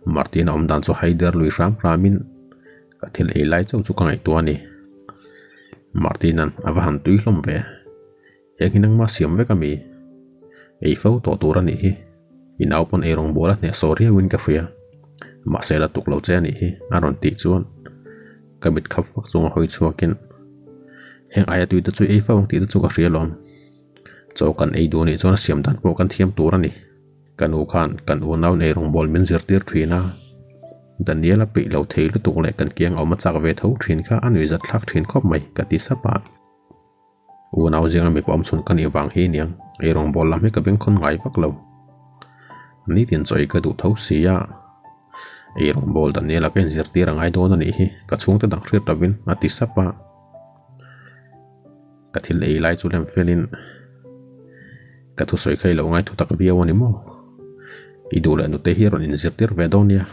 Martin-a awm dan chu hai der lui hram hramin ka thil ei lai chauh chu ka ngaihtuah a ni. Martin-a'n a va han tui hlawm ve. Heng hi nangmah siam vek a mi? Ei fo tawh tur a nih hi. I nau pawn ei rawng bawl a hnehsawh riauin ka hria. Mahse la tuk lo che a nih hi, a rawn tih chuan ka mit khap fak chunga hawi chhuakin heng aia tui te chu ei fo ang tih te chu ka hria lawm. Chaw kan ei duh anih chuan a siam dan pawh kan thiam tur a ni. Ka nu khan kan unau nei rawngbawl min zirtir thin a, Daniel a peih lo thei lutuk leh kan kiang awm a chak ve tho thin kha a nuihzat thlak thin khawp mai ka ti sap a. Unau zinga mipa awm chhun ka nih vang hi aniang ei rawngbawl lam hi ka bengkhawn ngai vak lo. Nitin chaw ei ka duh tho si a, ei rawngbawl Daniel a ka inzirtir a ngai dawn a nih hi ka chhungte dang hriat lovin a ti sap a. Ka thil ei lai chu lem felin ka thusawi kha i lo ngai thu tak viau a ni maw? I duh leh nute hi a rawn inzirtir ve dawn nia.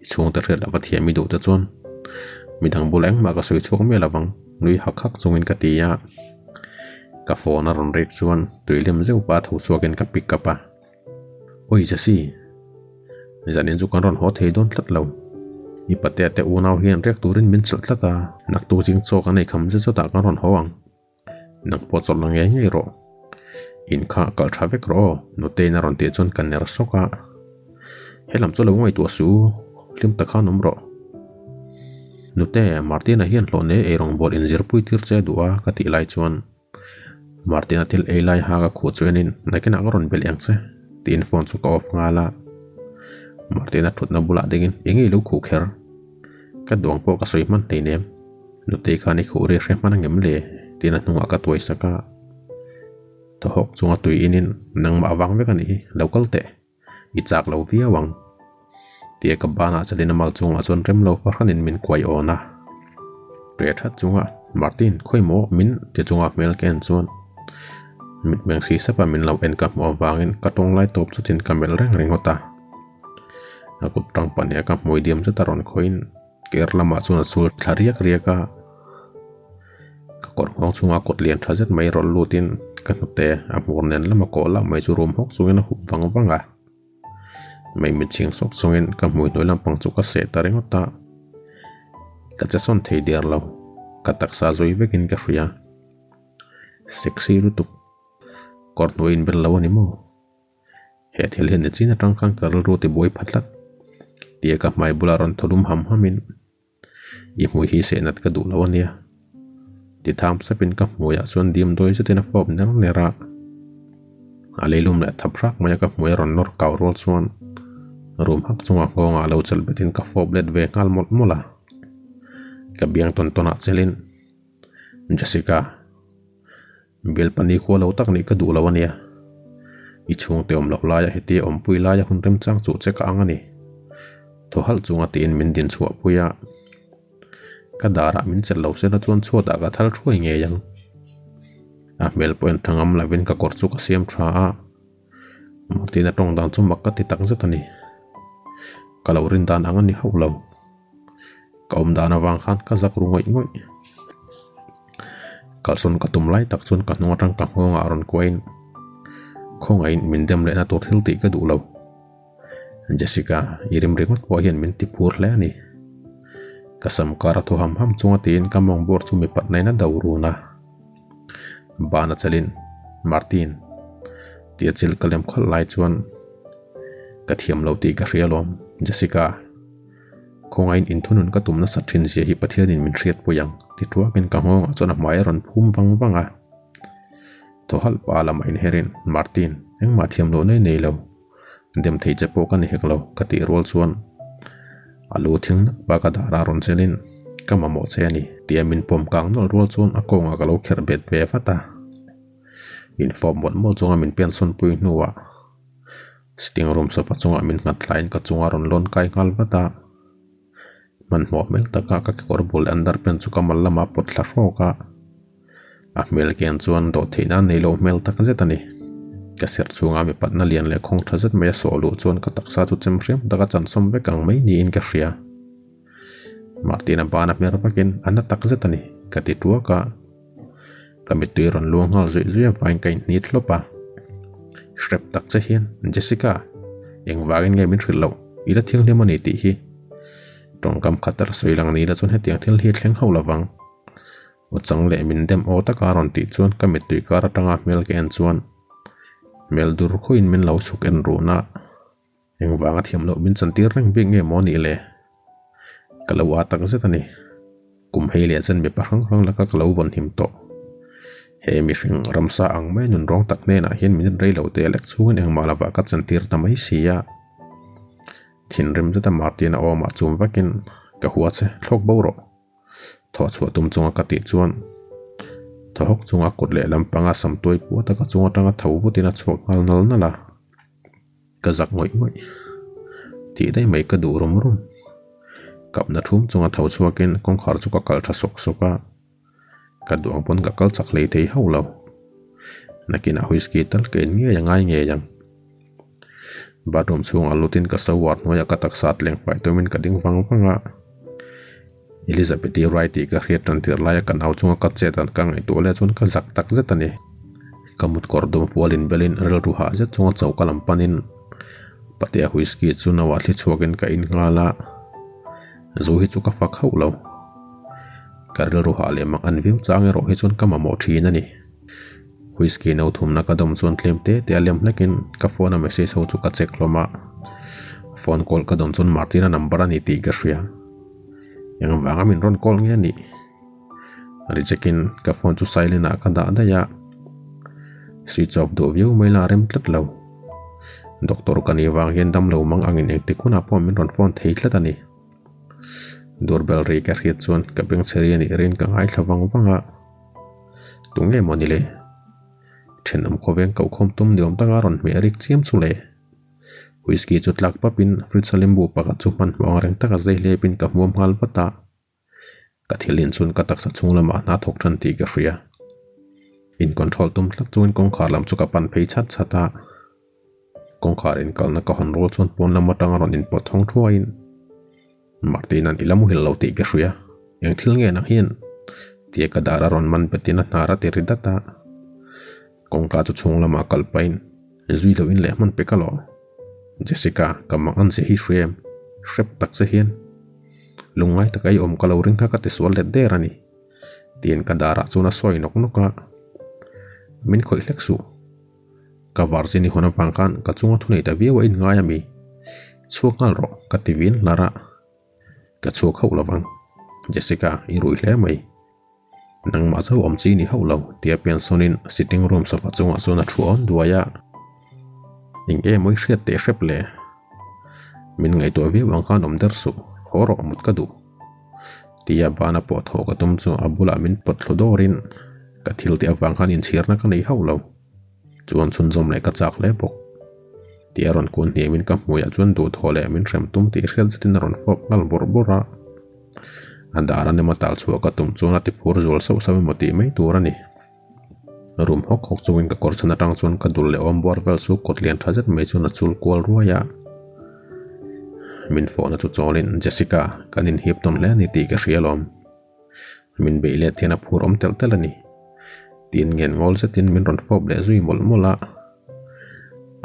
I chhungte hriat lova thiam i duh te chuan midang bula engmah ka sawi chhuak miah lovang nui hak hak chungin ka ti a. Ka phone a rawn rik chuan tui lem zeuh pah a tho chhuakin ka pick up a. Oi Jessy, zanin chu kan rawn haw thei dawn tlat lo. I patea te unau hian riak turin min chelh tlat a, naktuk zing chaw kan ei kham zet zawtah kan rawn haw ang. Nang pawh chawlh la ngei ngei rawh. In kha kalh tha vek rawh aw, Nuteiin a rawn tih chuan ka ner sawk a. Helam chu lo ngaihtuah suh u, hlim tak khan awm rawh. Nute, Martina hian hlawh nei eirawngbawl inzirpui tir che duh a ka tih lai chuan Martina thil ei lai ha ka khuh chu enin nakinah ka rawn belh ang che tiin phone chu ka off nghal a. Martina thutna bulah dingin eng nge i lo khuh kher? Ka duang pawh ka sawi hman hleinem. Nutei khan i khuh ri hre hman angem le? tiin a hnungah ka tuai sak a. Thaw hawk chunga tui inin nangmah avang vek a nih hi, lo kal teh. I chak lo viau ang. Tia ka banah chalin a mal chungah chuan rem lo fahranin min kuai awn a. Ṭe ṭhat chunga Martin khawi maw min ti chunga hmel ka en chuan mitmeng si sapa min lo en ka hmuh avangin ka tawng lai tawp chutin ka melh reng ringawt a. A kut ṭang pahnih a ka hmui diam zet a rawn khawiin ker lamah chuan a chul thla riak riak a. Ka kawr nghawng chhungah kut lian tha zet mai rawn lutin ka hnute a hmur nen lama kawh lah mai chu rum hawk chungin a hup vang vang a. Mai mitchhing sawk chungin ka hmui hnuai lampang chu ka seh ta ringawt a. Ka che sawn thei der lo, ka taksa zui vekin ka hria. Sexy lutuk, kawr hnuai inbel lo a ni maw? He thil hi nichin atang khan ka rilru tibuai pha tlat tia ka hmai bulah rawn thawlum ham hamin I hmui hi sehnat ka duh lo a nia. Ti tham sapin ka hmuiah chuan dim dawi zetin a fawp ner ner a. A leilum leh thap hrak mai a ka hmui a rawn nawr kau rual chuan room hak chungah nghawngah lo chelh betin ka fawp let ve nghal mawlh mawlh a. Ka biang tawn tawnah chelin, Jessica. Belpani khua lo tak nih ka duh lo a nia. I chhungte awm loh laia hetia awmpui laia hun remchang chuh che ka ang a ni. Thaw halh chunga tiin min din chhuah pui a. Ka darah min chelh lo sela chuan chhuatah ka thal thuai ngei ang. A hmel pawh en tha ngam lovin ka kawr chu ka siam tha a. Martina tawng dan chu mak ka ti tak zet a ni. Ka lo rin dan ang a ni hauh lo. Ka awm dan avang khan ka zak ru ngawih ngawih. Kalsawn ka tum lai tak chuan ka hnung atang ka nghawngah a rawn kuain khawngaihin min dem lehna tur thil tih ka duh lo. Jessica, i rim ringawt pawh hian min ti phur hle a ni. Ka sam kar a thaw ham ham chunga tiin ka mawng bawr chu mipat nain a do run a. Bana chalin, Martin, tia chil ka lem khawlh lai chuan ka thiam lo tih ka hria alawm, Jessica. Khawngaiin inthunun ka tum nasa thin zia hi Pathianin min hriatpui ang, ti tuakin ka nghawngah chuan a hmai a rawn phum vang vang a. Thaw halh pa lamah inherin, Martin, engmah thiam loh nei nei lo. Dem thei che pawh ka ni hek lo, ka tih rual chuan a lu thing nak bak a darah rawn chelin, Ka mamawh che a ni, tia min pawm kang nawlh rual chuan a kawngah ka lo kherh bet ve vat a. Infawp mawlh mawlh chunga min pensawnpui hnuah Sitting room sofa chungah min nghat thlaiin ka chunga rawn lawn kai nghal vat a. Hmanhmawh hmel taka ka kekawr bul underpant chu ka mal lamah pawt thla hrawk a. A hmel kian chuan dawh theih nan nei lo hmel tak zet a ni. Ka serh chhunga mi patna lian leh khawng tha zet mai a sawh luh chuan ka taksa chu chem hriam taka chansawm vek ang mai niin ka hria. Martina bana hmer vakin a na tak zet a ni ka ti tuak a. Ka mittui rawn luang nghal zuih zuih avangin ka inhnit hlawp a. Hrep tak che hian, Jessica, engvangin nge min hrilh loh? I la thianghlim a ni tih hi. Tawngkam khat a sawi lang ni la chuan hetiang thil hi a thleng hauh lovang. Aw chang leh min dem aw taka a rawn tih chuan ka mittui kar atanga hmel ka en chuan hmel dur khawiin min lo chhuk en run a. Engvanga thiam loh min chantir reng bik nge maw nih le? Ka lo a tak zet a ni. Kum hei leh zen mipa hrang hrang laka ka lo vawn him tawh. He mihring ramsa ang mai nun rawng tak hnenah hian minute rei lo te lek chhungin engmah lovah ka chantir ta mai si a. Thinrim zeta Martin a awmah chum vakin ka hua che thlawk bo rawh. Thawh chhuah tum chunga ka tih chuan thaw hawk chunga kut leh lam panga sam tuai puat a ka chung atanga tho vutin a chhuak nghal nal nal a, ka zak ngawih ngawih. Tih daih mai ka duh rum rum. Kapna thum chunga tho chhuakin kawngkhar chu ka kal tha sawk sawk a, ka duh ang pawn ka kal chak hlei thei hauh lo. Nakinah whisky tal ka in ngei a ngai ngei ang. Bathroom chhungah lutin ka shower hnuaiah ka taksa tleng fai tumin ka ding vang vang a. Elizabeth-i rai tih ka hriat tan tir laia ka nau chunga ka chet an ka ngaihtuah leh chuan ka zak tak zet a ni. Ka mut kawr dum fual inbelin rilru hah zet chunga choka lam panin patea whisky chu no ah thli chhuakin ka in nghal a, zu hi chu ka fak hauh lo. Ka rilru hah leh mak an viau chang erawh hi chuan ka mamawh thin a ni. Whisky no thumna ka dawm chuan tlem te te a lem hlekin ka phone a message ho chu ka check hlawm a, phone call ka dawn chuan Martina number a ni tih ka hria. Engvanga min rawn call nge nih? Reject in ka phone chu silent ah ka dah daih a, switch off duh viau mai la a rem tlat lo. Doctor ka nih vang hian damlo mang angin engtik hunah pawh min rawn phone thei tlat a ni. Doorbell ri ka hriat chuan ka bengchhe ri a nih rin ka ngaithla vang vang a. Tunge maw ni le? Thenawm khawveng kohkhawm tum ni awm taka rawn hmeh rik chiam chu le. Whisky chu tlak papin fridge a limbu pakhat chu hmanhmawh ang reng taka zei hlepin ka hmuam nghal vat a. Ka thil inchhun ka taksa chhung lamah hna thawk tan tih ka hria. In control tum tlat chungin kawngkhar lam chu ka pan phei chhat chhat a. Kawngkhar inkalna ka hawn rual chuan pawn lam atanga rawn inpawt thawng thuaiin Martin-a'n i la muhil lo tih ka hria, eng thil nge nang hian? tia ka dar a rawn man betin a hnar a ti ri dat a. Kawngka chu chhung lamah kal pahin zui loh in leh hman pe ka lo. Jessica, ka mang an che hi hria em? Hrep tak che hian. Lungngai taka i awm ka lo ring kha ka ti sual let der a ni. Tiin ka darah chuan a sawi nawk nawk a. Min khawih hlek suh. Ka varsin i hawn avang khan ka chunga thunei ta viau a inngai a mi? Chhuak nghal rawh, ka ti vin hlar a. Ka chhuak hauh lo vang. Jessica, i rui hle mai. Nangmah chauh awm chi ni hauh lo, tia pian sawnin sitting room sofa chungah chuan a thu awn duai a. Eng emaw i hriat teh hrep le? Min ngaihtuah viau ang khan awm der suh, haw rawh mut ka duh. Tia bana pawh thawh ka tum chu a bulah min pawt thlu dawrin ka thil tih avang khan inchhirna ka nei hauh lo. Chuan chhunzawm leh ka chak hle bawk. Tia rawn kun hniamin ka hmuiah chuan duhthawh leh min hrem tum tih hriat zetin a rawn fawp nghal bawrh bawrh a. A dar a nema tal chhuah ka tum chuan a ti phur zual sauh sauh emaw tih mai tur a ni. Rum hawk hawk chungin ka kawr chhan atang chuan ka dul leh awm buar vel chu kawt lian tha zet mai chuan a chul kual ruai a. Min fawhna chu chawlin Jessica kan inhip tawn hle a ni tih ka hria alawm. Min beih let hian a phur awm telh telh a ni. Tiin ngen ngawl zetin min rawn fawp leh zui mawlh mawlh a.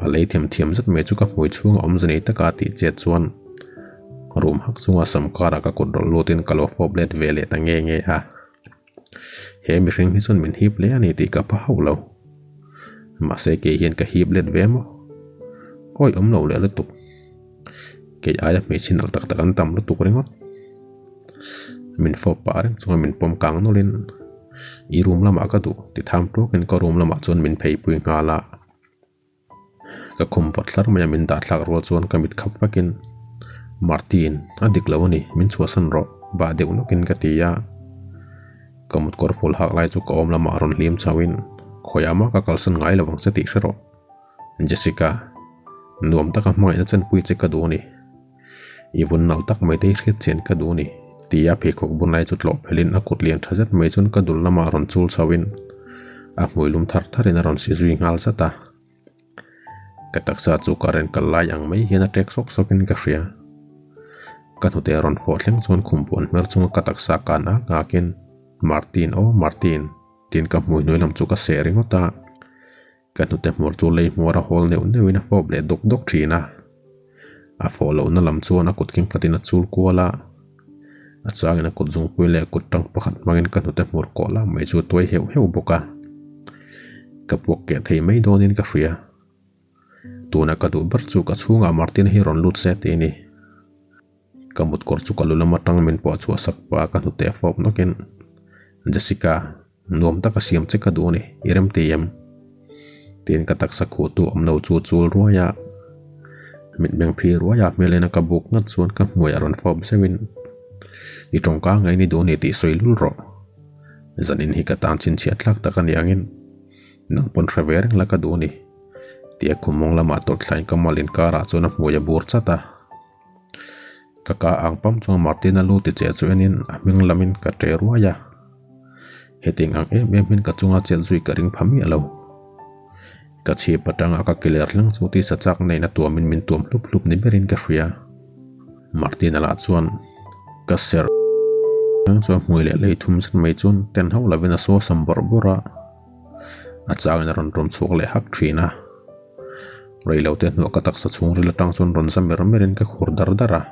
A lei them thiam zet mai chu ka hmui chhunga awmze nei taka tih chet chuan room hak chunga sam karah ka kut rawlh lutin ka lo fawp let ve leh ta nge nge a. He mihring hi chuan min hip hle a ni tih ka pha hauh lo. Mahse kei hian ka hip let ve maw? Awi awm lo leh lutuk. Kei aia hmeichhe nalh tak tak an tam lutuk ringawt. Min fawp pah reng chunga min pawm kang nawlhin i room lamah ka duh ti tham tuakin ka room lamah chuan min phei pui nghal a. Ka khum vat hlar mai a min dah thlak rual chuan ka mit khap vakin Martin a dik lo a ni min chhuahsan rawh bah deuh nawkin ka ti a. Ka mut kawr ful hak lai chu ka awm lamah rawn hlim chauhin khawiah mah ka kalsan ngai lo ang che tih hre rawh Jessica nuam taka hmangaihna chenpui che ka duh a ni. I vun nalh tak mai te hi hriat chian ka duh a ni tia pheikhawk bun lai chu tlawh phelhin a kut lian tha zet mai chuan ka dul lamah rawn chul chhoin a hmui lum thar tharin a rawn si zui nghal zat a. Ka taksa chu current kal lai ang mai hian a tek sawk sawkin ka hria. Ka hnute a rawn fawh thleng chuan khum puan hmer chunga ka taksa kan ak akin Martin aw Martin tiin ka hmui hnuai lam chu ka seh ringawt a. Ka hnute hmur chu lei hmuar a hawl neuh neuhin a fawp leh dawk dawk thin a. A fawh lohna lam chuan a kut keng khatin a chul kual a, a changin a kut zungpui leh kut tang pakhat hmangin ka hnute hmur kawh la mai chu a tuai heuh heuh bawk a. Ka puak keh thei mai dawnin ka hria. Tuna ka duh ber chu ka chhungah Martin hi rawn lut se tih a ni. Ka mut kawr chu ka lu lam atang min pawh chhuah sak pah a ka hnute a fawp nawkin, Jessica, nuam taka siam che ka duh a ni, i rem ti em? Tiin ka taksa khuh tu awm lo chu chul ruai a, mitmeng phi ruai a hmel ena ka buk ngat chuan ka hmuai a rawn fawp zeuhin, I tawngka ngei ni duh a ni tih sawi lul rawh. Zanin hi ka tan chhinchhiah tlak tak a ni angin nang pawn hre ve reng la ka duh a ni, tia khum mawng lamah tawlh thlain ka mal inkarah chuan a hmui a bur chat a. Ka ka ang pam chuan Martina lu ti che chu enin a hming lamin ka ṭe ruai a. Hetiang ang em em hian ka chunga chet zui ka ring pha miah lo. Ka chhip atanga ka keler thleng chu tisa chak neiin a tuamin min tuam hlup hlup ni berin ka hria. Martina lah chuan ka ser thleng chu a hmui leh lei thum zet mai chuan ten hauh lovin a saw sam bawrh bawrh a. A changin a rawn rawm chhuak leh hak thin a. Reilo te hnuah ka taksa chhungril atang chuan rawn za mer merin ka khur dar dar a.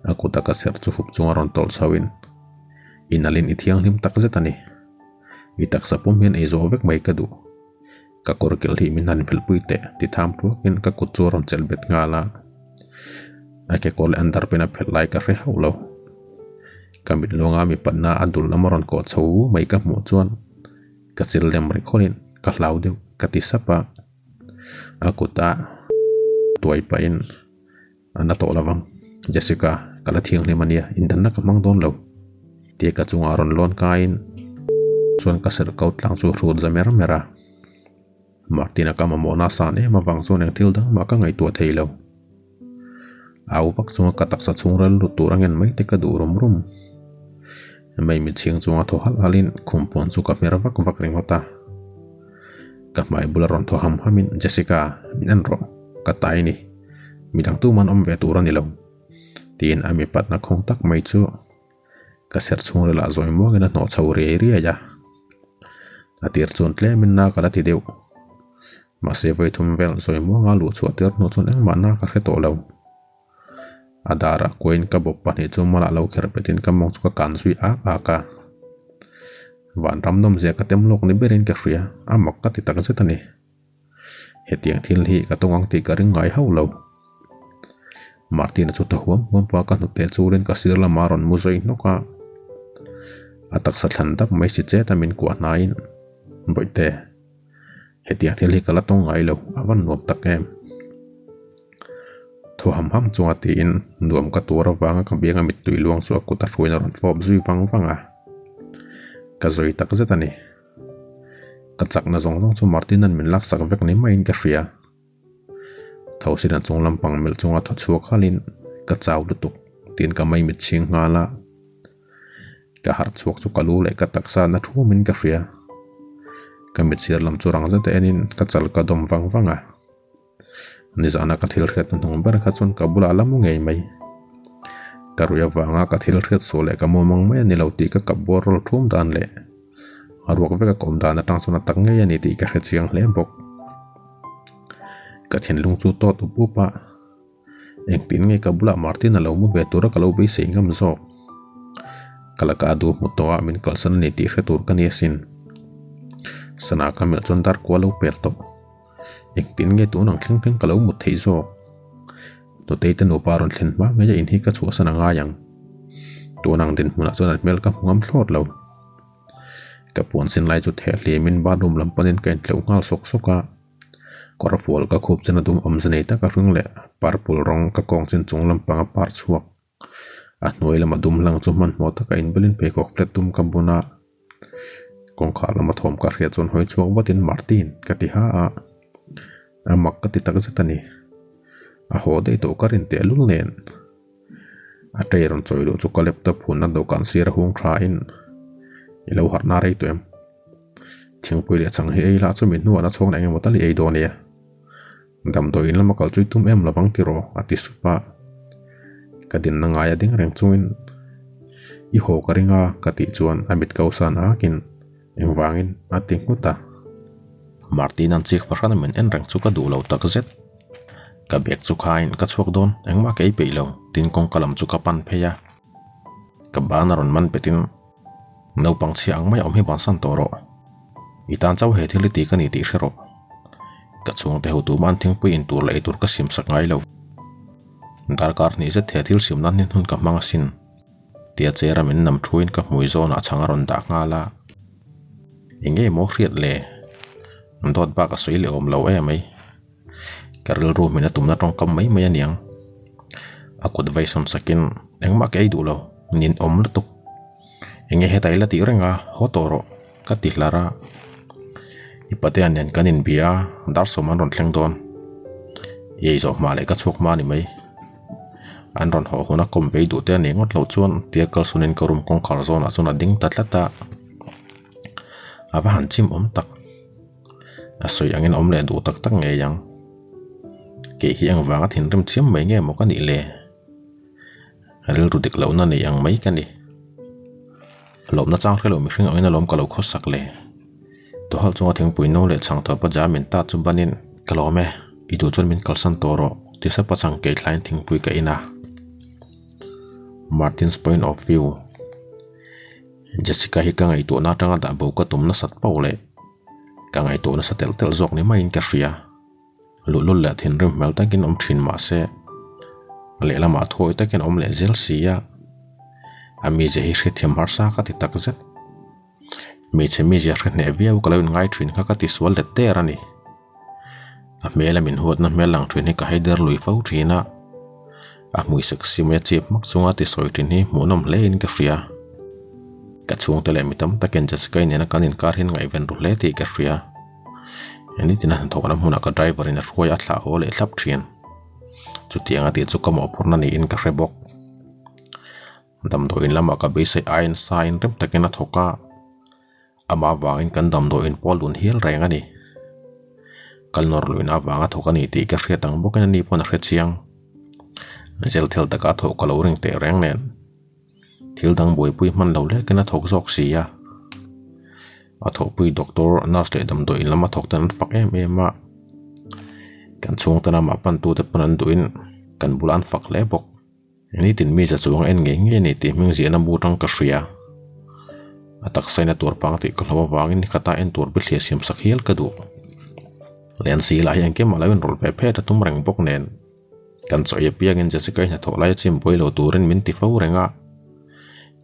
A kuta ka serh chu hup chunga rawn tawlh chho in, I nalhin i thianghlim tak zet a ni. I taksa pum hian ei zawh vek mai ka duh. Ka kawr kilh hi min han phelhpui teh ti tham tuakin ka kut chu a rawn chelh bet nghal a. A kekawr leh underpant a phelh lai ka hre hauh lo. Ka mit luanga mi patna a dul lama rawn kawh chho mai ka hmuh chuan Ka chil lem rih khawlin ka hlau deuh ka ti sap a, a kuta tuai pahin a na tawh lovang Jessica ka la thianghlim ania indanna ka hmang dawn lo tia ka chungah rawn lawn kaiin chuan ka serh ko tlang chu hrut za mer mer a, Martina ka mamawhna a san em avang chuan eng thil dang mah ka ngaihtuah thei lo. Au vak chunga ka taksa chhung rel lut tur a ngen mai te ka duh rum rum. Mei mitchhing chunga thaw halh halhin khum puan chu ka hmer vak vak ringawt a. Ka hmai bula rawn thaw ham hamin Jessica, min en rawh, ka tai ni. Midang tuman awm ve tur a ni lo. Tiin a mipatna khawng tak mai chu ka serh chhung relah zawi muangin a hnawh chho riai riai a. A tir chuan tlemin na ka la ti deuh. Mahse vawi thum vel zawi muanga luh chhuah tir hnu chuan engmah na ka hre tawh lo. A darah kuain ka bawp pahnih chu malah lo kher petin ka mawng chu ka kan zui ak ak a. Vanram nawmzia ka tem lawk ni berin ka hria, a mak ka ti takzet a ni. Hetiang thil hi ka tawng ang tih ka ring ngai hauh lo. Martina chu ta huam huam pah ka hnute churin ka sir lamah a rawn mu zui hnawk a. A taksa thlan dap mai si chet a min kuah hnaiin, Bawihte, hetiang thil hi ka la tawng ngai lo, a van nuam tak em? Thaw ham ham chunga tiin nuam ka tuar avanga ka bianga mittui luang chu a kut a hruain a rawn fawp zui vang vang a. Ka zui takzet a ni. Ka chakna zawng zawng chu Martina'n min laksak vek ni maiin ka hria. Thosina chung lampang melh chunga thaw chhuak halin ka chau lutuk tiin ka mai mit chhing nghal a. Ka harh chhuak chu ka lu leh ka taksa na thumin ka hria. Ka mit sir lam chu rang zet a enin ka chal ka dawm vang vang a. Nizana ka thil hriat hnuhnung ber kha chuan ka bulah la mu ngei mai. Ka rui avanga ka thil hriat suh leh ka mumang mai a ni lo tih ka kap buar rawl thum dan leh a ruak vek a kawm dan atang chuan a tak ngei a ni tih ka hre chiang hle bawk. Ka thinlung chu tawt up up a, engtin nge ka bulah Martin a lo mu ve tura ka lo beisei ngam zawk. Ka laka a duh hmu tawh a min kalsan a ni tih hre tur ka ni asin. Sana ka melh chuan dar kua lo per tawh. Engtin nge tun ang thleng thleng ka lo mut theih zawk? Nutei te nupa rawn thlen hma ngei a in hi ka chhuahsan a ngai ang. Tun ang dinhmunah chuan an hmel ka hmu ngam thlawt lo. Ka puan sin lai chu theh hliamin bathroom lam panin ka intleuh nghal sawk sawk a. Kawr fual ka khup chen a dum awmze nei tak a hring leh purple rawng ka kawng chin chung lampanga par chhuak. A hnuai lama dum hlang chu hmanhmawh taka inbelin pheikhawk flat dum ka bun a, kawngkhar lama thawm ka hriat chuan hawi chhuak vatin Martin ka ti ha a, a mak ka ti takzet a ni. A haw daih tawh ka rin teh lul nen. A tray rawn chawi luh chu ka laptop hunna dawhkan sir a hung tha in i lo harh na rei tawh em? Thingpui leh chhang hi ei lah chu mi hnuah na chhawng leh engemaw tal i ei dawn nia. Damdawi in lama kal chui tum em lovang tiraw a ti sup a. Ka dinna ngai a ding reng chungin i haw ka ring a ka tih chuan a mit ko san akin engvangin a ti nghut a. Martin-a'n chik fahran a min en reng chu ka duh lo takzet. Ka bag chu khain ka chhuak dawn, engmah ka ei peih lo, tin kawngka lam chu ka pan phei a. Ka ban a rawn man petin naupang chhia ang mai a awm hi bansan tawh rawh. I tan chauh he thil i ti ka ni tih hre rawh. Ka chhungte ho tumah an thingpui in tur leh ei tur ka siam sak ngai lo. Darkar hnih zet he thil siam nan hian hun ka hmang asin. Tia chera min nam thuin ka hmui zawnah chhang a rawn dah nghal a. Eng nge maw hriat le? Dawt bak a sawi leh awm lo em mai. Ka rilru hmin a tumna tawngkam mai mai aniang. A kut vai sawn sakin engmah ka ei duh lo, nin awm lutuk. Enge heta ila tih reng a, haw tawh rawh ka ti hlar a. I patea nen kan inbia a, dar sawm an rawn thleng dawn. I ei zawh hma leh ka chhuak hma a ni mai. An rawn haw hun a kawm vei duh te a nih ngawt loh chuan tia kalsunin ka room kawngkhar zawnah chuan a ding ta tlat a. A va han chim awm tak. A sawi angin awm leh duh tak tak ngei ang. Kei hi engvanga thinrim chiam mai nge maw ka nih le? Rilru dik lohna nei ang mai ka ni. Lawmna chang hre lo mihring angin alawm ka lo khawsak le. Tuhalh chunga thingpui no leh chhang tawpa ja min ta chu banin ka lawm e, i duh chuan min kalsan tawh rawh ti sapa chhang kei thlaiin thingpui ka in a. Martin's point of view. Jessica hi ka ngaihtuahna atanga dah bo ka tum nasat pauh leh ka ngaihtuah nasa telh telh zawk ni maiin ka hria. Luhlul leh thinrim hmel takin awm thin mah se lehlamah thuawi takin awm leh zel si a, a mizia hi hrethiam harsa ka ti tak zet. Hmeichhe mizia hre hneh viau ka lo inngai thin kha ka ti sual let der a ni. A hmela min huatna hmel lang thin hi ka haider lui fo thin a, a hmui sexy mai a chip hmak chunga ti sawi thin hi hmuhnawm hle in ka hria. Ka chhungte leh mi tam takin Jessica-i nena kan inkar hian ngaihven ru hle tih ka hria. Nitin a hnathawhna hmunah ka driver in a hruai a thlah haw leh thlap thin. Chutiang a tih chu ka mawhphurhna niin ka hre bawk. Damdawiin lamah ka beisei aiin sa in rem takin a thawk a, amah avangin kan damdawiin pawh a lun hial reng a ni. Kal nawr luihna avanga thawk a ni tih ka hriat ang bawkin ani pawn a hre chiang. Zel thil taka a thawh ka lo ring teh reng nen. Thil dang buaipui hman lo lekin a thawk zawk si a. A thawhpui doctor, nurse leh damdawiin lama thawk ten an fak em em a. Kan chhungte lamah pantute pawn an duhin kan bulah an fak hle bawk. Nitin mi za chuang en ngei ngei a ni tih hming ziahna mu tang ka hria. A taksa in a tuar pang tih ka hlo avangin khata en tur bithliah siam sak hial ka duh. Lensi lah hi engkim a lo inrawlh ve phet a tum reng bawk nen. Kan chawi apiangin Jessica-i hnathawh laia chim buai lo turin min ti fo reng a.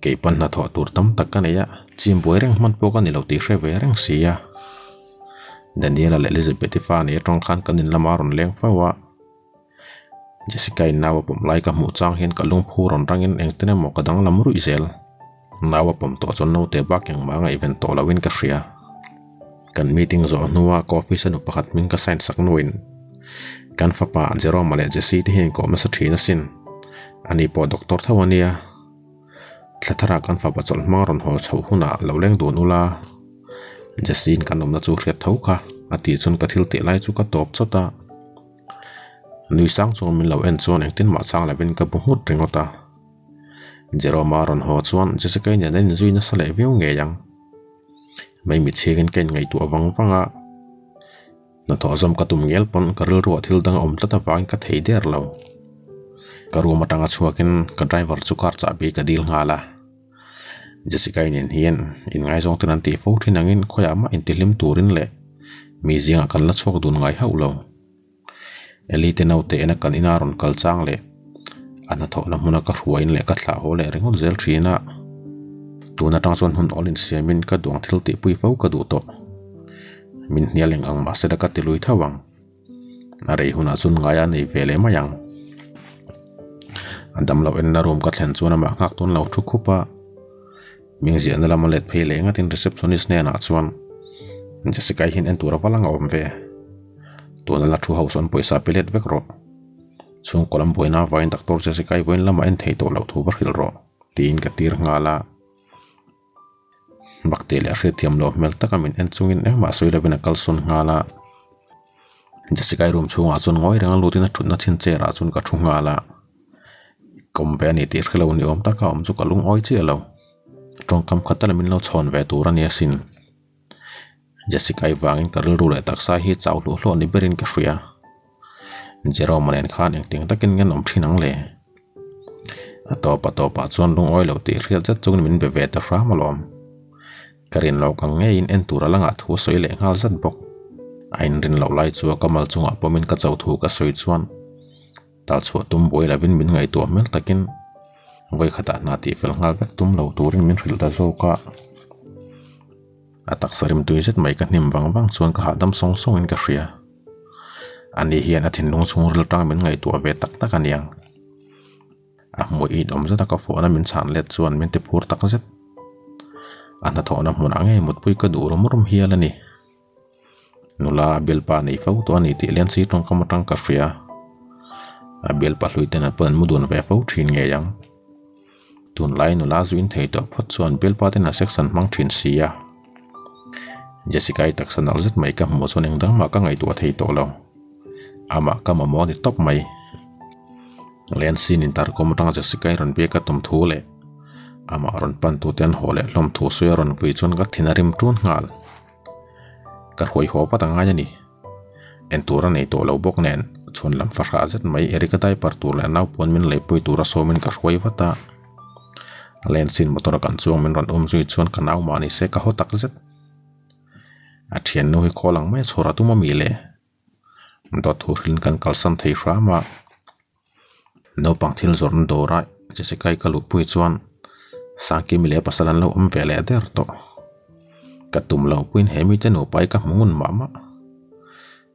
Kei pawn hnathawh tur tam tak ka nei a, chim buai reng hman pawh ka ni lo tih hre ve reng si a. Daniela leh Elizabeth-i fa nei atang khan kan in lamah a rawn leng fo a. Jessica-i nau a pawm lai ka hmuh chang hian ka lungphu rawn rangin engtin emaw ka danglam ruih zel. Nau a pawm tawh chuan naute bak engmah a ngaihven tawh loin ka hria. Kan meeting zawh hnua ka office a nu pakhat hming ka sign sak nuin kan fapa Jerome-a leh Jesse te hian inkawm nasa thin asin. Ani pawh doctor tho a nia. Thla tharah kan fapa chawlh hmang rawn haw chhoh hunah lo leng dun ula. Jesse-in kan awmna chu hriat tho kha a tih chuan ka thil tih lai chu ka tawp chawt a. Nui sang chuan min lo en chuan engtin mah chang lovin ka bu nghut ringawt a. Jerome-a rawn haw chuan Jessica-i nen an inzui nasa leh viau ngei ang. Mai mitchhingin ka inngaihtuah vang vang a, hnathawh zawm ka tum ngel pawn ka rilruah thil dang a awm tlat avangin ka thei der lo. Ka room atanga chhuakin ka driver chu car chahbi ka dil nghal a. Jessica-i nen hian inngaizawng ten an tih fo thin angin khawiah mah intihlim turin leh mi zingah kan la chhuak dun ngai hauh lo. Eli te naute ena kan ina rawn kal chang leh a hnathawhna hmuna ka hruaiin leh ka thlah haw leh ringawt zel thin a. Tun atang chuan hun awl insiamin ka duang thil tihpui fo ka duh tawh. Min hnial eng ang mahse la ka ti lui tho ang. A rei hunah chuan ngaia nei ve leh mai ang. A damloh enna room ka thlen chuan amah nghak tawn lo thu khup a. Ming ziahna lama let phei leh ngatin receptionist hnenah chuan Jessica-i hian en tur a va lang a awm ve. Tuna la thu ho sawn pawisa pe let vek rawh. Chhungkaw lam buaina avangin Doctor Jessica-i vawiin lamah en thei tawh loh thu va hrilh rawh tiin ka tir nghal a. Bakte leh a hriatthiam loh hmel taka min en chungin engmah sawi lovin a kalsawn nghal a. Jessica-i room chhungah chuan ngawi reng a lutin a thutna chhin chair ah chuan ka thu nghal a. Kawm ve a ni tih hre lo ni awm taka awm chu ka lungawi chiah lo. Tawngkam khat tal min lo chhawn ve tur a ni asin. Jessica-i vangin ka rilru leh taksa hi chau hluah hluah ni berin ka hria. Jerome-a nen khan engtiang takin nge an awm thin ang le? A tawp a tawpah chuan lungawi lo tih hriat zet chungin min be ve ta hram alawm. Ka rin loh kang ngeiin en tur a la ngah thu a sawi leh nghal zat bawk. A inrin loh lai chu a ka mal chungah pawmin ka cho thu ka sawi chuan tal chhuah tum buai lovin min ngaihtuah hmel takin vawi khatah hna tih fel nghal vek tum lo turin min hrilh ta zawk a. A taksa rimtui zet mai ka hnim vang vang chuan ka hahdam sawng sawngin ka hria. Ani hian a thinlung chhungril tang min ngaihtuah ve tak tak aniang. A hmuh it awm zet a ka fawhna min chhan let chuan min ti phur tak zet. A hnathawhna hmunah ngei mutpui ka duh rum rum hial a ni. Nula a bialpa nei fo tawh a ni tih Lency tawngkam atang ka hria. A bialpa hlui ten an pawn an mu dun ve fo thin ngei ang. Tunlai nula zuin thei tawh phawt chuan bialpa ten a sex an hmang thin si a. Jessica-i taksa nalh zet mai ka hmuh chuan engdang mah ka ngaihtuah thei tawh lo. Amah ka mamawh a ni tawp mai. Lensin intercom atanga Jessica-i rawn biak a tum thu leh amah rawn pan tute an haw leh hlawm thu sawi a rawn vui chuan ka thin a rim ṭun nghal. Ka hruai haw vat a ngai a ni. Entur a nei tawh lo bawk nen chhuan lam fahrah zet mai Eric-a diaper tur leh naupuan min leipui tura sawmin ka hruai vat a. Lensin motor a kan chuang min rawn um zui chuan ka nau mah ni se ka haw tak zet. A thiannu hi khawl ang mai a chhawr a tum a mi le? Dawt thu hrilhin kan kalsan thei hram a, naupang thil zawrhna dawra Jessica-i ka luhpui chuan Sangkimi leh a pasal an lo awm ve leh der tawh. Ka tum lo puiin he mite nupa hi ka hmu ngun mah mah.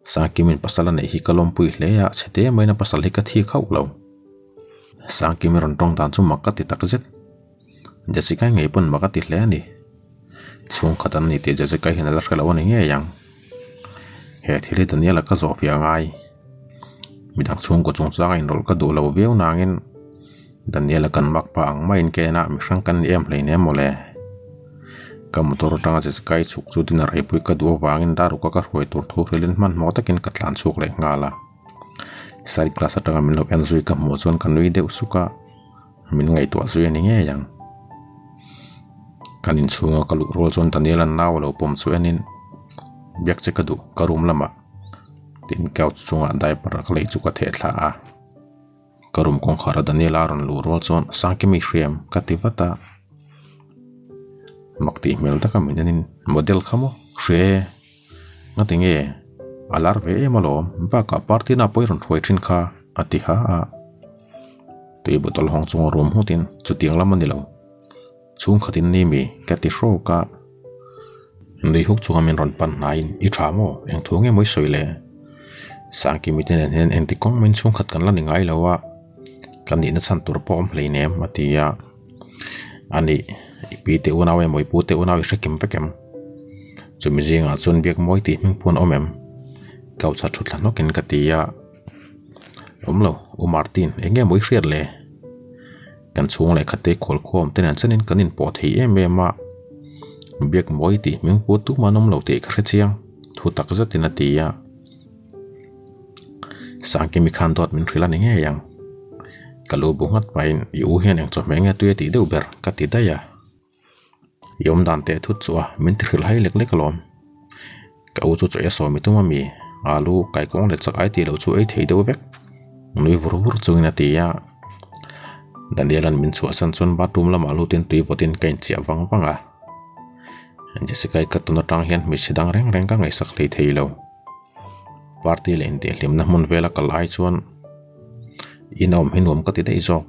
Sangkimi'n pasal a neih hi ka lawmpui hle a, chhe te maiin a pasal hi ka thik hauh lo. Sangkimi rawn tawng dan chu mak ka ti takzet. Jessica-i ngei pawn mak a ti hle a ni. Chhungkhat an ni tih Jessica hian a la hre lo a ni ngei ang. He thil hi Daniel-a ka zawh fiah ngai. Midang chhungkaw chungchanga inrawlh ka duh lo viau nangin Daniel-a kan mak pah ang maiin ka en a, mihring kan ni em hleinem mawle. Ka motor atanga Jessica-i chhuk chu dinner eipui ka duh avangin Daruka ka hruai tur thu hrilhin hmanhmawh takin ka tlan chhuak leh nghal a. Side glass atanga min lo en zui ka hmuh chuan ka nui deuh suk a. Min ngaihtuah zui a ni ngei ang. Kan inchhunga ka luh rual chuan Daniel-a nau a lo pawm chu enin biak che ka duh ka room lamah tin couch chungah diaper ka lei chu ka theh thla a. Ka room kawngkhar a Daniel-a rawn luh rual chuan Sangkimi hriam ka ti vat a. Mak tih hmel taka min enin model kha maw hria e ngati nge a lar ve em alawm bakah party na pawh i rawn hruai thin kha a ti ha a. Tui bottle hawng chunga rum nghutin chutiang lam a ni lo. Chhungkhatin ni mi ka ti hrawk a. Nui huk chunga min rawn pan hnaiin i tha maw? Eng thu nge maw i sawi le? Sangkimi te nen hian engti kawng mahin chhungkhat kan la ni ngai lo a, ka nihna chhan tur pawh awm hleinem a ti a. A nih, i pi te unau emaw i pu te unau i hre kim vek em? Chumi zingah chuan biak mawi tih hming pawh an awm em? Couch-a thu thla hnawkin ka ti a. Awm lo, U Martin, eng nge maw i hriat le? Kan chhung leh khat te khawl khawm te nen chuanin kan inpawh thei em em a, biak mawi tih hming pu tumah an awm lo tih ka hre chiang, thu tak zetin a ti a. Sangkimi khan dawt min hrilh a ni ngei ang. Ka lu bu nghat pahin i u hian eng chawhmeh nge tui a tih deuh ber ka ti daih a. I awm dan teh thut chu a, min ti hrilh hai lek lek alawm. Ka u chu chaw ei a sawm i tum a mi, alu kaikawng leh chak ai tih loh chu ei thei deuh vek. Nui vur vur chungin a ti a. Daniel-a'n min chhuahsan chuan bathroom lamah lutin tui vawtin ka inchiah vang vang a. Jessica-i ka tun atang hian hmeichhe dang reng reng ka ngaihsak hlei thei lo. Party leh intihhlimna hmun vela kal ai chuan in awm hi nuam ka ti daih zawk.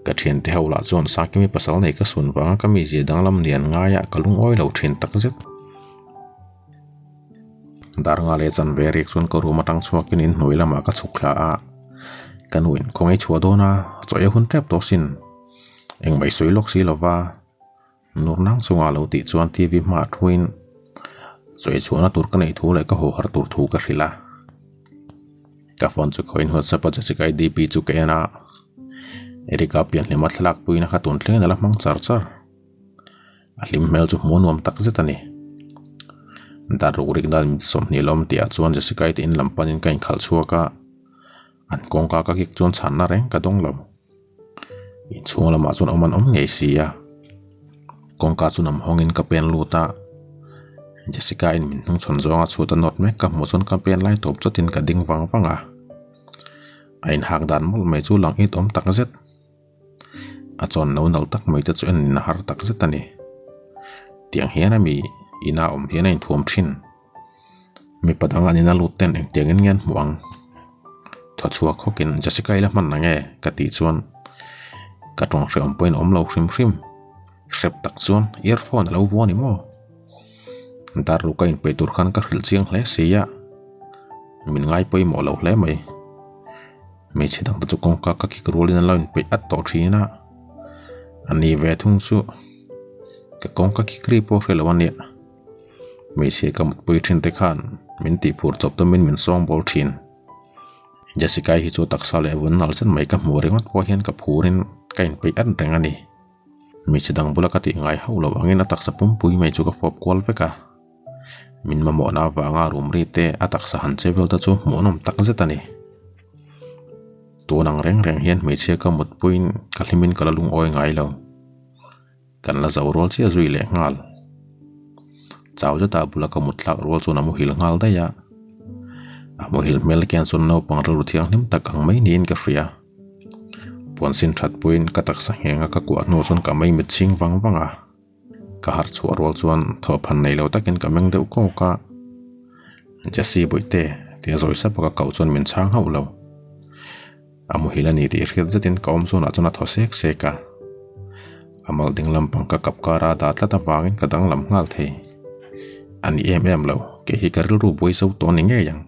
Ka thiante ho lah chuan Sakimi pasal nei ka sun vanga ka mizia danglam lian ngaia ka lungawi lo thin takzet. Dar nga leh chanve riak chuan ka room atang chhuakin in hnuai lamah ka chhuk thla a, ka nuin khawngaih chhuah dawn a, chaw ei hun tep tawh sin. Engmah i sawi lawk si lova. Nur nang chungah lo tih chuan TV hmaah thuin sawi chhuahna tur ka neih thu leh ka haw har tur thu ka hrilh a. Ka phone chu khawiin WhatsApp a Jessica i DP chu ka en a, Erica pianhlima thlalak puiin a kha tun thlengin a la hmang char char. A hlim hmel chu hmuh nuam tak zet a ni. Dar ruk rik dan mit 20 lawm tihah chuan Jessica i te in lam panin ka inkhalh chhuak a, an kawngka ka kik chuan chhanna reng ka dawng lo. Inchhung lamah chuan awm an awm ngei si a, kawngka chu nam hawngin ka pen lut a, Jessica in min hnung chhawn zawnga chhut a nawt mek ka hmuh chuan ka pen lai tawp chawtin ka ding vang vang a. A inhak dan mawlh mai chu lang it awm tak zet. A chawn no nal tak mai te chu en in a har tak zet a ni. Tiang hian a mi ina awm hian a inthuam thin. Mipa dang an ina lut ten engtiang in nge an hmuh ang? Thaw chhuak hawk in Jessica i la hman ang e ka tih chuan ka tawng hrehawm pawhin awm lo hrim hrim. Hrep tak chuan earphone a lo vuah a ni maw? Dar ruk a inpeih tur khan ka hrilh chiang hle si a, min ngai pawimawh lo hle mai. Hmeichhe dang te chu kawngka ka kik rualin an lo inpeih at tawh thin a, a ni ve thung chu ka kawngka kik ri pawh hre lo a nia. Hmeichhia ka mutpui thin te khan min tihphur chawp tumin min sawng bawl thin. Jessica-i hi chu taksa leh vun nalh zet mai ka hmuh ringawt pawh hian ka phurin ka inpeih at reng a ni. Hmeichhe dang bula ka tih ngai hauh loh angin a taksa pumpui mai chu ka fawp kual vek a. Min mamawhna avanga rum ri te a taksa han che vel te chu hmuhnawm tak zet a ni. Tun ang reng reng hian hmeichhia ka mutpuiin ka hlimin ka la lungawi ngai lo. Kan la zo rual chiah zui leh nghal. Chau zeta bula ka mut thlak rual chuan a muhil nghal daih a. A muhil hmel khian chuan naupang rilru thianghlim tak ang mai niin ka hria. Puan sin that puiin ka taksa nghenga ka kuah hnu chuan ka mei mit chhing vang vang a. Ka harh chhuah rual chuan thawhphan nei lo takin ka meng deuh kawk a. Jesse Bawihte tia zawi sap a ka koh chuan min chhang hauh lo. A muhil a ni tih hriat zetin ka awm zawnah chuan a thaw sek sek a. A mal ding lampang ka kap kara dah tlat avangin ka danglam nghal thei. A ni em em lo, kei hi ka rilru buai zo tawh a ni ngei ang.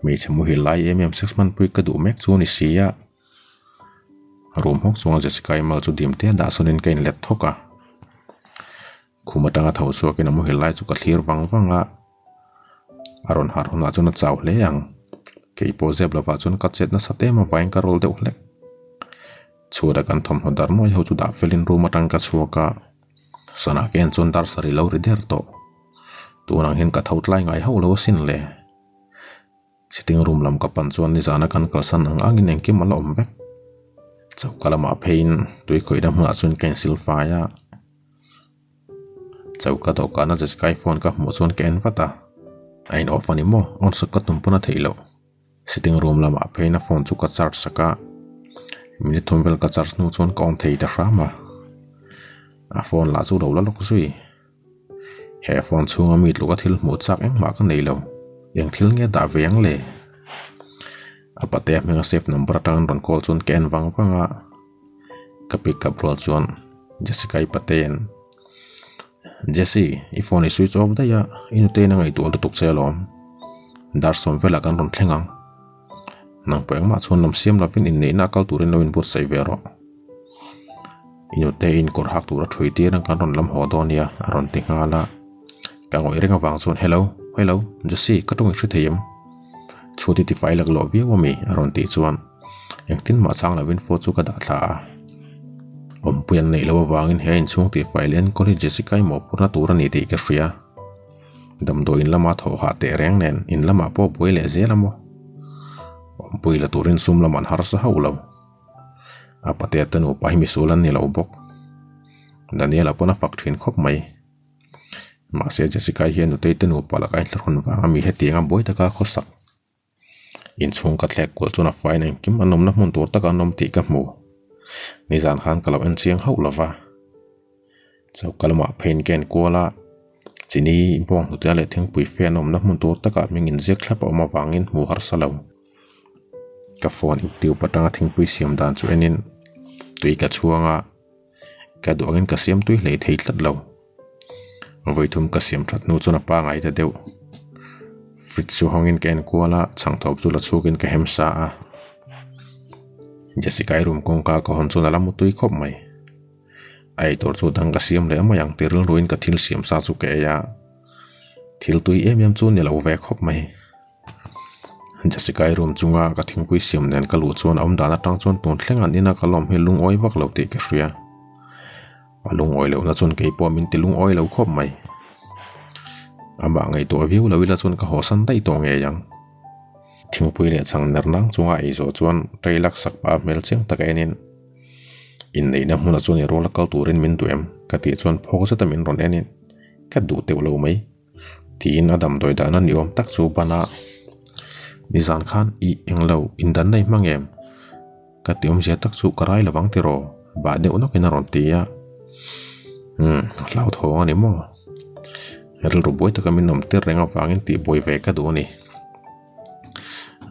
Hmeichhe muhil lai em em sex hmanpui ka duh mek chu a ni si a. Room hawk chunga Jessica-i mal chu dim te dah sawnin ka inlet thawk a. Khum atanga tho chhuakin a muhil lai chu ka thlir vang vang a, a rawn harh hunah chuan a chau hle ang. Kei pawh zep lovah chuan ka chet nasa em avangin ka rawl deuh hlek. Chhuat a kan thawmhnaw dar nuai ho chu dah felin room atang ka chhuak a, sana ka en chuan dar sarih lo ri der tawh. Tunang hian ka tho tlai ngai hauh lo asin le. Sitting room lam ka pan chuan nizana kan kalsan ang angin engkim a la awm vek. Choka lamah pheiin tui khawihna hmunah chuan ka insil fai a. Choka dawhkana Jessica-i phone ka hmuh chuan ka en vat a. A in off a ni maw? On sak ka tum pawn a theih loh. Sitting room lamah pheiin a phone chu ka charge sak a. Minute thum vel ka charge hnu chuan ka on thei ta hram a. A phone lah chu lo la lawk zui. He phone chhunga mi tluka thil hmuh chak engmah ka nei lo. Eng thil nge dah ve ang le? A patea hminga save number atangin rawn call chuan ka en vang vang a. Ka pick up rual chuan Jessica-i patea'n, Jessie, i phone i switch off daih a, i nute in a ngaihtuah lutuk che alawm. Dar sawm velah kan rawn thleng ang. Nang pawh engmah chhuan lam siam lovin inneihna a kal turin lo inbuatsaih ve rawh. I nute in kawr hak tura thui tir ang kan rawn lam haw dawn nia a rawn ti nghal a. Ka ngawih reng avang chuan hello, hello, Jessie ka tawng i hre thei em? Chhuat i tifai lak lawh viau ami a rawn tih chuan engtin mah chang lovin phone chu ka dah thla a. Awmpui an neih loh avangin he inchhung tifai leh enkawl hi Jessica-i mawhphurhna tur a ni tih ka hria. Damdawi in lama thawh hah teh reng nen in lamah pawh buai leh zel a maw? Awmpui la turin sum lam an harsa hauh lo. A patea te nupa hi misual an ni lo bawk. Daniel-a pawn a fak thin khawp mai. Mahse Jessica-i hian nutei te nupa lakah a inthlahrun vang a mi hetiang a buai taka khawsak. Inchhung ka thlek kual chuan a faiin engkim an awmna hmun tur taka an awm tih ka hmu. Nizan khan ka lo en chiang hauh lo va. Choka lamah pheiin ka en kual a, chini bawng hnutea leh thingpui fe an awmna hmun tur takah hming inziak thlap a awm avangin hmu harsa lo. Ka phone youtube atanga thingpui siam dan chu enin tui ka chhuang a, ka duh angin ka siam tui hlei thei tlat lo. Vawithum ka siam that hnu chuan a pangai ta deuh. Fridge chu hawngin ka en kual a, chhangthawp chu la chhuakin ka hem sa a. Jessica-i room kawngka ka hawn chuan a la mu tui khawp mai. A eitur chu dang ka siam leh mai ang ti rilruin ka thil siam sa chu ka ei a, thil tui em em chu ni lo ve khawp mai. Jessica-i room chunga ka thingpui siam nen ka luh chuan a awm dan atang chuan tun thleng an ina ka lawm hi lungawi vak lo tih ka hria. A lungawi lohna chuan kei pawh min ti lungawi lo khawp mai. Amah ngaihtuah viau lo ila chuan ka haw san daih tawh ngei ang. Thingpui leh chhang ner nang chunga ei zawh chuan tray laksak pah a hmel chiang tak a enin Inneihna hmunah chuan i rual a kal turin min duh em? ka tih chuan phawk zeta min rawn enin Ka duh teuh lo mai. Tiin a damdawi dahna ni awm tak chu ban a. Nizan khan i englo indanna i hmang em? Ka ti awmzia tak chu ka rai lovang tiraw? Bah deuh nawkin a rawn ti a. Umm, hlauthawng a ni maw? Rilru buai taka min awm tir reng avangin tih buai ve ka duh a ni.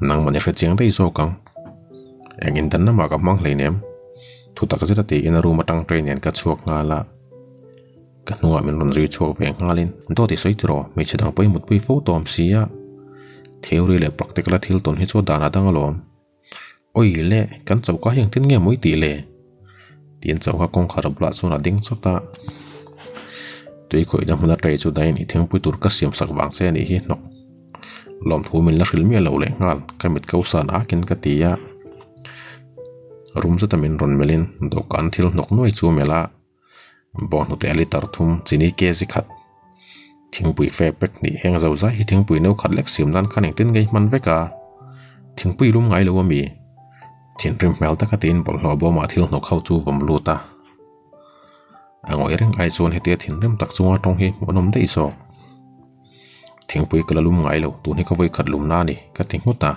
Nangmahni hre chiang daih zawk ang. Eng indanna mah ka hmang hleinem. Thu tak zet a tiin a room atang train nen ka chhuak nghal a. Ka hnungah min rawn zui chhuak ve nghalin, Dawt i sawi tiraw, hmeichhe dang pawhin mutpui fo tawm si a. Theory leh practical a thil tawn hi chu a dan a dang alawm. Awi le, kan choka hi engtin nge mawi tih le? Tiin choka kawngkhar bulah chuan a ding chawt a. Tui khawihna hmun a tray chu dahin i thingpui tur ka siam sak vang che a nih hi hnawk. Lawmthu min la hrilh miah lo leh nghal, ka mit ko san akin ka ti a. Rum zeta min rawn melhin dawhkan thil hnawk nuai chu a melh a. Bawnghnute a litre thum chini kg khat thingpui fe pack hnih heng zo zai hi thingpui no khat lek siam nan khan engtin nge i hman vek a thingpui lum ngai lo ami thinrim hmel taka tiin bawlhhlawh bawmah thil hnawk ho chu vawm lut a a ngawih reng ai chuan hetia thinrim tak chunga tawng hi hmuh nawm daih zawk thingpui ka la lum ngai lo tun hi ka vawi khat lum na a ni ka ti nghut a.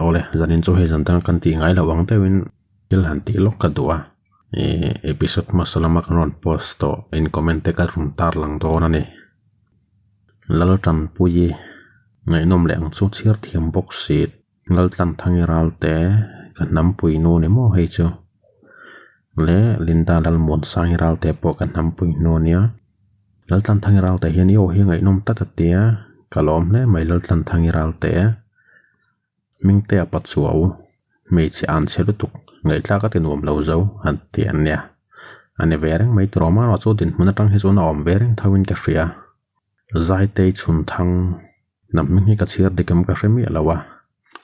Awle, zanin chu hei zan dang kan tih ngai loh ang deuhin thil han tih lawk ka duh a. Ih episode hmasa lama kan rawn post tawh in comment te ka rawn tar lang dawn a ni. Laltanpuii ngaihnawm leh ang chu chhiar thiam bawk si Laltanthangi Ralte ka hnampui nu ni maw hei chu leh Linda Lalmuansangi Ralte pawh ka hnampui nu a nia. Laltlanthangi Ralte hian i aw hi ngaihnawm tlat a tia ka lawm hle mai Laltlanthangi Ralte Hmingtea Pachuau hmeichhe an chhe lutuk ngaihthlak a ti nuam lo zo han ti an nia a ni ve reng mai tiraw marawh chu dinhmun atang hi chuan a awm ve reng tho in ka hria Zaitei Chhunthang hnam hming hi ka chhiar dik em ka hre miah lo a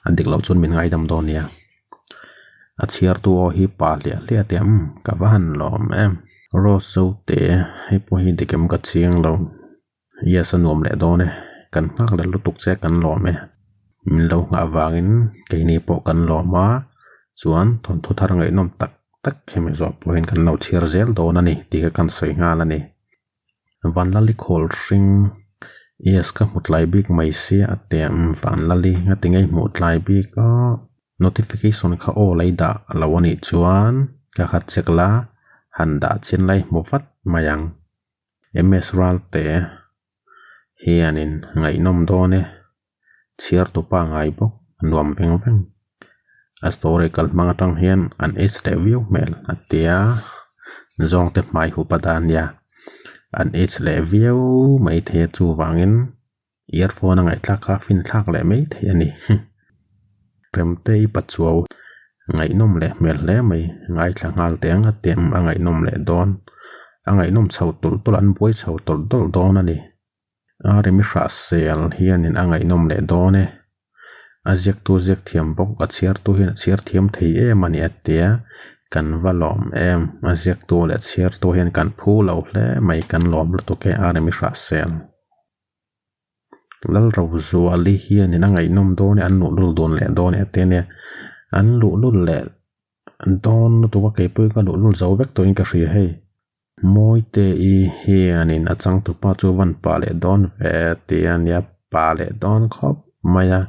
a dik loh chuan min ngaidam dawn nia a chhiartu aw hi pa hliah hliah teh ang ka va han lawm em rose zo te hei pawh hi dik em ka chiang lo yes a nuam leh dawn e kan nghak leh lutuk che kan lawm e min lo nghah vangin keini pawh kan lawm a chuan thawnthu thar ngaihnawm tak tak hemi zawh pawhin kan lo chhiar zel dawn a ni tih kha kan sawi nghal a ni. Vanlali khawl hring yes ka hmu tlai bik mai sia a ti a umm Vanlali nga ti ngei hmuh tlai bik a notification kha aw lei dah lo a nih chuan ka khat check la han dah chin lai hmu vat mai ang ms Ralte hianin ngaihnawm dawn e chhiar tu pangai bawk nuam veng veng a story kal hmang atang hian an age leh viau hmel a tia zawng te hmai hup a dan nia an age leh viau mai thei a chuvangin earphone a ngaihthlak kha a fin thlak leh mai thei a ni Remtei Pachuau ngaihnawm leh hmel hle mai ngaithla nghal teh ang a ti a ngaihnawm leh dawn a ngaihnawm chho tulh tulh a an buai chho tawlh tawlh dawn a ni. A remi hrah sel hianin a ngaihnawm leh dawn e. A ziaktu ziak thiam bawk, a chhiartu hian a chhiar thiam thei em a ni a tia, kan va lawm em. A ziaktu leh a chhiartu hian kan phu lo hle mai, kan lawm lutuk e a remi hrah sel. Lalrozuali hianin a ngaihnawm dawn e, an luhlul dun leh dawn e a ti a nia. An luhlul leh dawn lutuk a, keipawhin ka luhlul zo vek tawhin ka hria hei. Mawite-i hianin a changtupa chu van pah leh dawn ve tih a nia, pah leh dawn khawp mai a,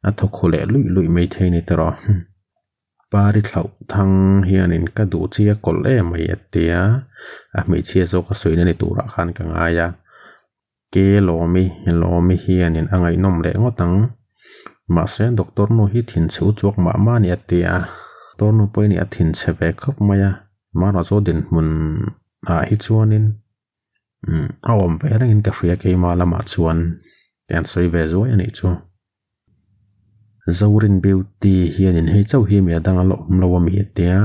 a thaw khu leh luih luih mai thei a ni tawh. Pari thlauh thang hianin ka duh chi a kawlh em mai a ti a, a hmeichhia zawk a sawi na ni turah khan ka ngai a. Ke Lawmi, Lawmi hianin a ngaihnawm leh ngawt ang. Mahse, Doctor nu hi thinchhe u chuak mah mah a ni a ti a. Doctor nu pawhin a thinchhe ve khawp mai a. Mahna chu dinhmun ah hi chuanin a awm ve rengin ka hria keimah lamah chuan tih an sawi ve zuai a nih chu. Zorin Beauty hianin hei chauh hi mi a dang a la awm lo a mi a tia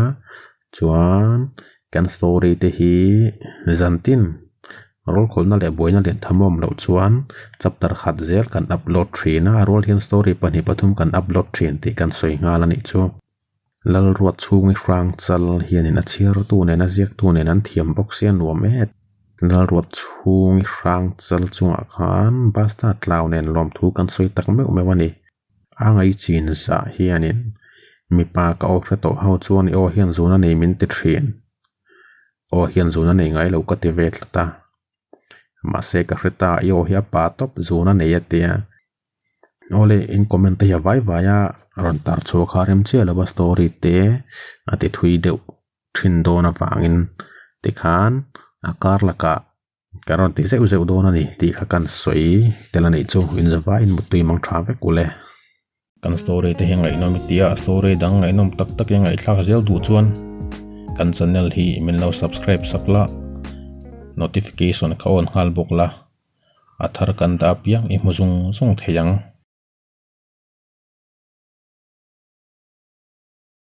chuan kan story te hi zantin rawlkhawlhna leh buaina lian tham a awm loh chuan chapter khat zel kan upload thin a a rual hian story pahnih pathum kan upload thin tih kan sawi nghal a nih chu. Lalruat chhungi hrang chal hianin a chhiartu nen a ziaktu nen an thiam bawk sia nuam em. Lalruat chhungi hrang chal chungah khan bus a tlau nen lawmthu kan sawi tak meuh meuh a ni. A ngaihchin zah hianin mipa ka aw hre tawh ho chuan i aw hian zun a nei min ti thin. Aw hian zun a nei ngai lo ka ti ve tlat a. Mahse ka hre ta i aw hi a pa tawp zun a nei a tia. Awle in comment te hi a vai vai a rawn tar chhuak kha rem chiah lova story te a ti thui deuh thin dawn avangin tikhan a kar lakah kan rawn ti zeuh zeuh dawn a ni tih kha kan sawi tel a nih chu inzavaiin muttui mang tha vek ule. Kan story te hi ngaihnawm i tia a story dang ngaihnawm tak tak i ngaihthlak zel duh chuan kan channel hi min lo subscribe sak la notification kha on nghal bawk la a thar kan dah apiang i hmu zung zung thei ang.